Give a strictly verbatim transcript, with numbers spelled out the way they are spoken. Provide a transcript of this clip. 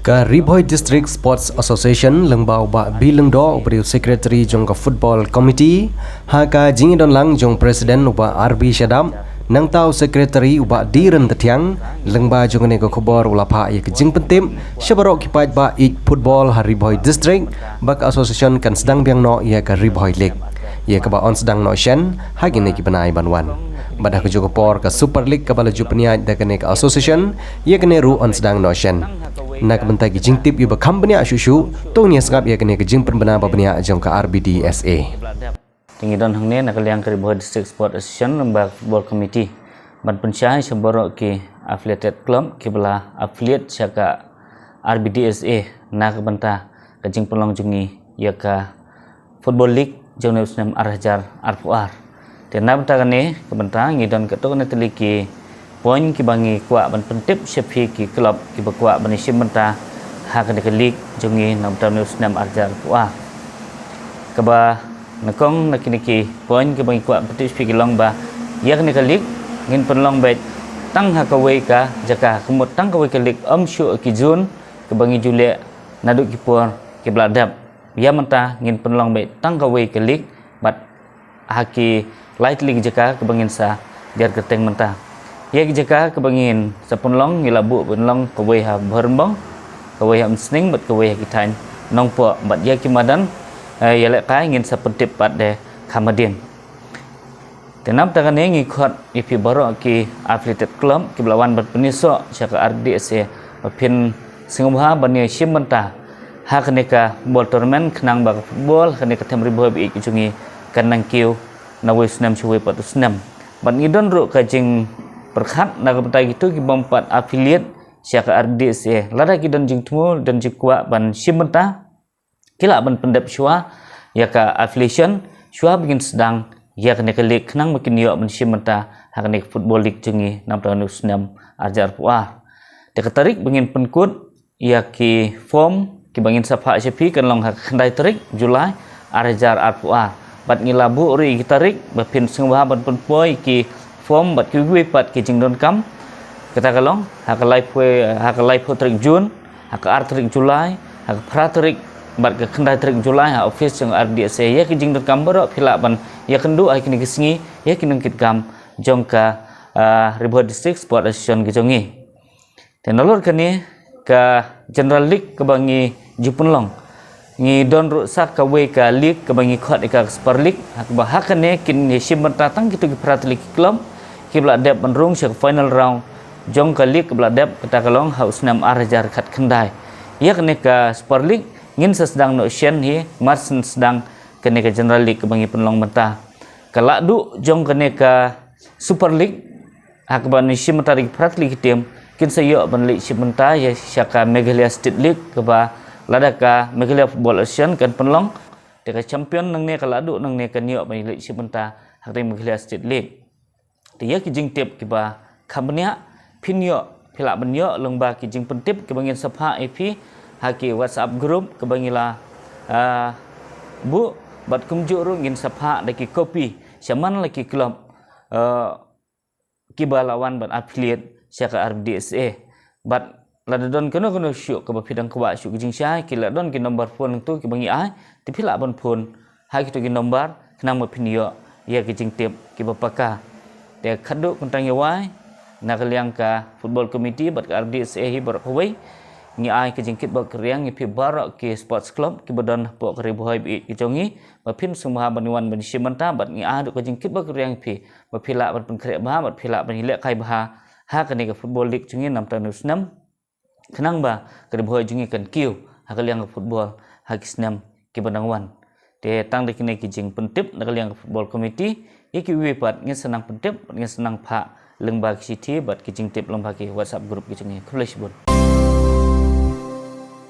Ka Ri Bhoi District Sports Association, lyngba u Bah B Lyngdoh, uba dei u Secretary jong ka Football Committee, ha ka jingïadon lang jong President u Bah R B Shadap, nangta u Secretary u Bah D Ryntathiang, lyngba jong kane ka khubor u la phah ïa ka jingpyntip sha baroh ki paidbah ïeit football ha Ri Bhoi District ba ka association kan sdang biang noh ïa ka Ri Bhoi League, ïa kaba yn sdang noh shen ha kine ki bnai ban wan. Bad ha kajuh ka por ka Super League kaba la ju pynïaid da kane ka association, ïa kane ruh yn sdang noh shen. Na ka bynta ki jingtip ïa ba kham bniah shuh shuh, to ngin ïa sngap ïa kane ka jingpynbna ba bniah jong ka R B D S A. Te ngi don hangne na ka liang ka Ri Bhoi District Sport Association lyngba ka Football Committee ban pynshai sha baroh ki affiliated club kiba la affiliate sha ka R B D S A na ka bynta ka jingpynlong jong ngi ïa ka Football League jong une u snem ar hajar arphew ar. Te na bynta kane ka bynta ngi don katto katne tylli ki point kiba ngi kwah ban pyntip sha phi ki club kiba kwah ban ïashim bynta ha kane ka league jong ngi na bynta une u snem ar hajar arphew ar. Kaba nyngkong na kine ki point kiba ngi kwah ban pyntip sha phi ki long ba ïa kane ka league ngin pynlong beit tang ha kawei ka jaka, ka mut tang kawei ka league, ym shuh ki zone kiba ngi ju leh naduh ki por kiba la dep. Ïa mynta ngin pynlong beit tang kawei ka league bad ha ki lai tylli ki jaka kaba ngin sa diar kyrteng mynta. Ïa ki jaka kaba ngin sa pynlong ngi la buh pynlong kawei ha Bhoirymbong, kawei ha Umsning bad kawei ha ki thaiñ Nongpoh bad ïa ki madan, eh, ïalehkai ngin sa pyntip pat de kham hadien. Te na bynta kane ngi khot ïa phi baroh ki affiliated club kiba la wan ban pynïasoh sha ka R B D S A ba phin sngewbha ban ïashim bynta ha kane ka ball tournament khnang ba ka football ha kane ka them Ri Bhoi ba ïeit ka jong ngi kan nang kiew na wei u snem sha wei pat u snem. Bad ngi don ruh ka jingpyrkhat na ka bynta kito ki bym pat affiliate sha ka R B D S A, lada ki don jingthmu, don jingkwah ban shim bynta, ki lah ban pyndep shuwa ïa ka affiliation shuwa ba ngin sdang ïa kane ka league khnang ba kin ïoh ban shim bynta ha kane ka football league jong ngi na bynta une u snem ar hajar arphew ar. Te ka tarik ba ngin pynkut ïa ki form kiba ngin sa phah sha phi kan long ha ka khyndai tarik July ar hajar arphew ar. Bad ngi la buh ruh ïa ki tarik ba phin sngewbha ban pynpoi ki form bad kiwei pat ki jingdonkam. Kata ka long ha ka laiphew, ha ka laiphew tarik June, ha ka ar tarik July, ha ka phra tarik bad ka khyndai tarik July ha office jong R B D S A. Ïa ki jingdonkam baroh phi lah ban ïakynduh ha kine ki sngi ïa ki nongkitkam jong ka, ah, Ri Bhoi District Sport Association ka jong ngi. Te nalor kane ka General League kaba ngi ju pynlong, ngi don ruh sa kawei ka league kaba ngi khot ïa ka Super League, ha kaba ha kane kin ïashim bynta tang kito ki phra tylli ki club kiba la dep ban rung sha ka final round jong ka league kaba la dep, kata ka long ha u snem ar hajar khatkhyndai. Ïa kane ka Super League ngin sa sdang noh shen hi mar shen sdang kane ka General League kaba ngi pynlong mynta. Ka lahduh jong kane ka Super League ha kaba ngin shim bynta da ki phra tylli ki team kin sa ïoh ban leit shim bynta ïa sha ka Meghalaya State League kaba lada ka Meghalaya Football Association kan pynlong, te ka champion nangne, ka lahduh nangne kan ïoh ban leit shim bynta ha ka Meghalaya State League. Te ïa ki jingtip kiba kham bniah phin ïoh, phi lah ban ïoh lyngba ki jingpyntip kiba ngin sa phah ïa phi ha ki WhatsApp group kaba ngi la, ah, buh, bad kumjuh ruh ngin sa phah da ki copy sha man la ki club, ah, kiba la wan ban affiliate sha ka R B D S A. Bad lada don kano kano shuh kaba phi dang kwah shuh ki jingshai, ki la don ki number phone nangtu kiba ngi ai, te phi lah ban phone ha kito ki number khnang ba phin ïoh ïa ki jingtip kiba paka. Te khadduh kyntang ïa wai, na ka liang ka Football Committee bad ka R B D S A hi baroh kawei, ngi ai ka jingkitbok kyrïang ïa phi baroh ki sports club kiba don hapoh ka Ri Bhoi ba ïeit ka jong ngi, ba phin sngewbha ban wan ban shim bynta, bad ngi ai ruh ka jingkitbok kyrïang ïa phi ba phi lah ban pynkhreh bha bad phi lah ban ïalehkai bha ha kane ka football league jong ngi na bynta une u snem, khnang ba ka Ri Bhoi jong ngi kan kiew ha ka liang ka football ha ki snem kiba nang wan. Te tang da kine ki jingpyntip na ka liang ka Football Committee, ïa kiwei pat ngin sa nang pyntip bad ngin sa nang phah lyngba ki shithi bad ki jingtip lyngba ki WhatsApp group ki jong ngi. Khublei shibun.